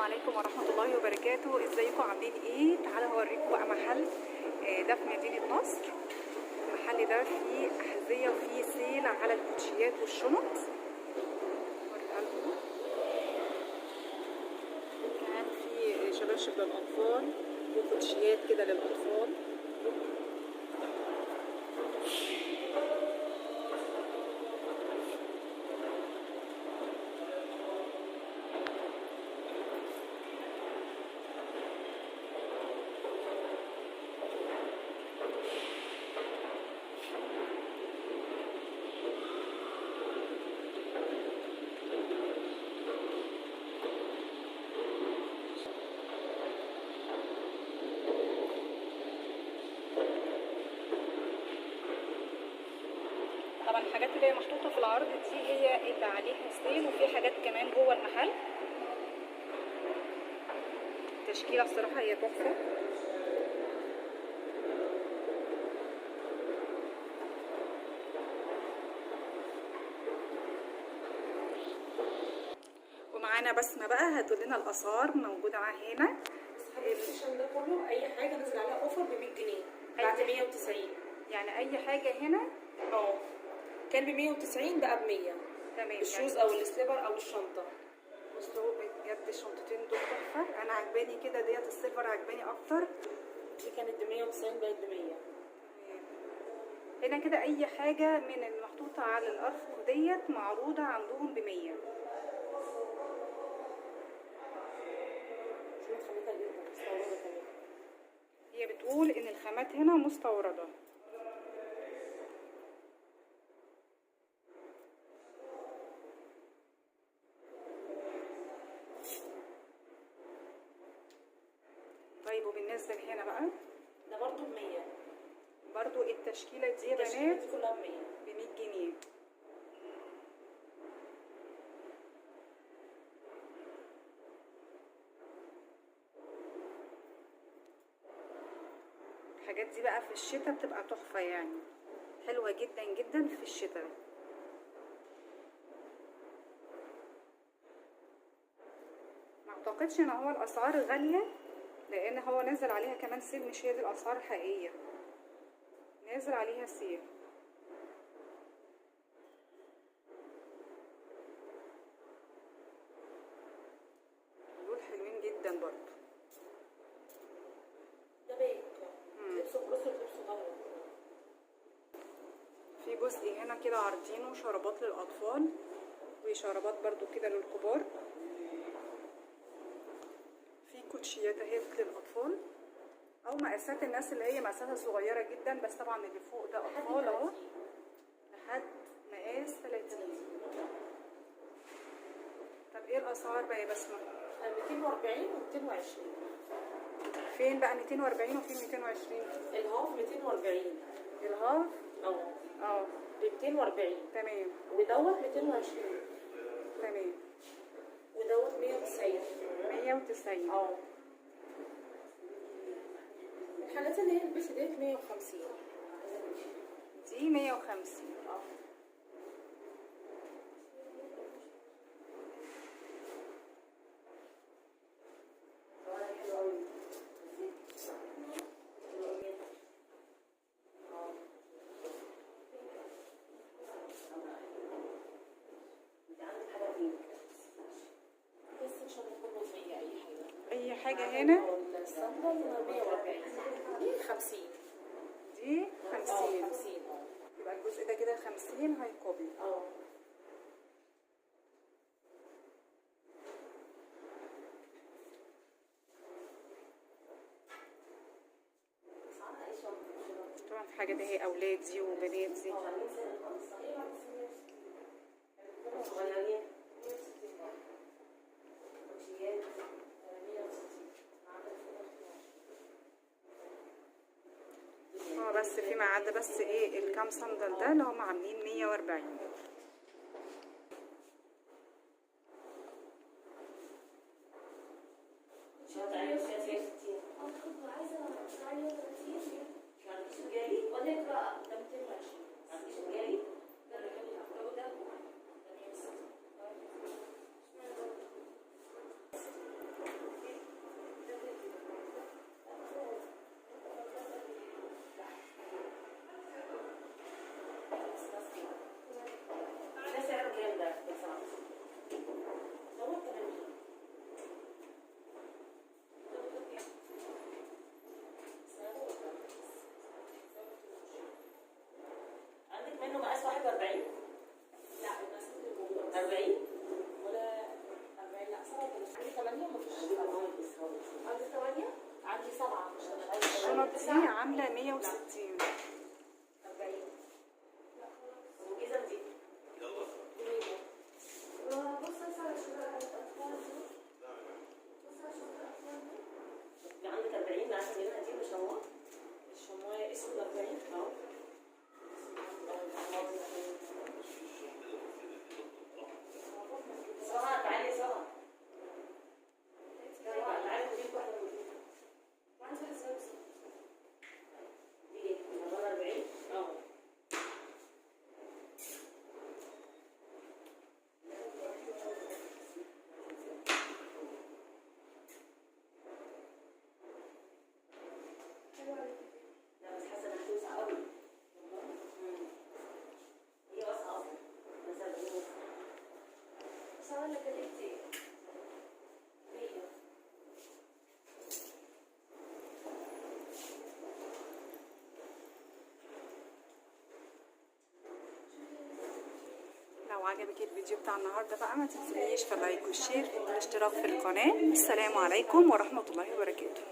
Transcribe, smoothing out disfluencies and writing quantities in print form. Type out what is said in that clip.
عليكم ورحمة الله وبركاته. ازيكم عاملين ايه؟ تعالوا هوريكم بقى محل ده في مدينة نصر. المحل ده فيه أحذية وفيه sale على الكوتشيات والشنط. هوريها لكم. كمان في شباشب للأطفال وكوتشيات كده للأطفال. طبعا الحاجات اللي هي محطوطة في العرض دي هي اللي عليها sale، وفي حاجات كمان جوه المحل. التشكيلة الصراحة هي تحفة. ومعانا بسمه بقى هتقول لنا الاسعار موجودة معاها هنا. ال section ده كله اي حاجة نزل عليها offer ب 100 جنيه بعد 190، يعني اي حاجة هنا كان ب 190 بقى ب 100. تمام، ال shoes او ال slipper او الشنطة. بصوا بجد الشنطتين دول تحفة، انا عجباني كده ديت ال silver عجباني اكتر. دي كانت ب 190 بقت ب 100. هنا كده اي حاجة من المحطوطه على الارفف ديت معروضة عندهم ب 100. شنط خامتها جدا مستورده كمان. هي بتقول ان الخامات هنا مستورده. طيب وبالنسبة لهنا بقى ده برضو ب 100. برضو التشكيلة دي يا بنات دي كلها ب 100، ب 100 جنيه. الحاجات دي بقى في الشتاء بتبقى تحفة، يعني حلوة جدا جدا في الشتاء. ما اعتقدش ان هو الاسعار غالية، لان هو نازل عليها كمان sale، مش هي دي الاسعار الحقيقية، نازل عليها sale. دول حلوين جدا برضو. ده bag لبسه cross ولبسه ظهر. في جزء هنا كده عارضينه شرابات للاطفال وشرابات برضو كده للكبار. في كوتشيات اهي للاطفال او مقاسات الناس اللي هي مقاساتها صغيرة جدا، بس طبعا اللي فوق ده اطفال اهو لحد مقاس 30. طب ايه الاسعار بقى يا بسمه؟ 240 و220. فين بقى 240 وفين 220؟ ال half 240. ال half ب 240. تمام. ودوت 220. تمام. ودوت 190. 190. الحاجات اللي هي البس ديت 150. دي 150. اي حاجة هنا الصندل 140. دي 50. دي 50. 50. يبقى الجزء ده كده 50 high copy. طبعا في حاجات اهي اولادي وبناتي. بس فيما عدا بس ايه الكام صندل ده اللي هم عاملين 140. 8 مفيش. عندي 8، عندي 7. الشنط دي عاملة 160. 40. والجزم دي بص على الأطفال دي. بص على الأطفال دي. عندك 40 عارفه منها دي مش هو الشماية اسود 40. اهو. سهى تعالي يا سهى، سهى تعالي خدي لك واحدة من دي. وعندي واحد صغير بس. دي ايه؟ 40. اه. لا بس حاسه انها هتوسع قوي. هي واسعة اصلا، بس 40 واسعة. بس أنا اللي كلمت إيه؟ 100. لو عجبك الفيديو بتاع النهارده بقى ما تنسونيش في ال like وال share والاشتراك في القناة. السلام عليكم ورحمة الله وبركاته.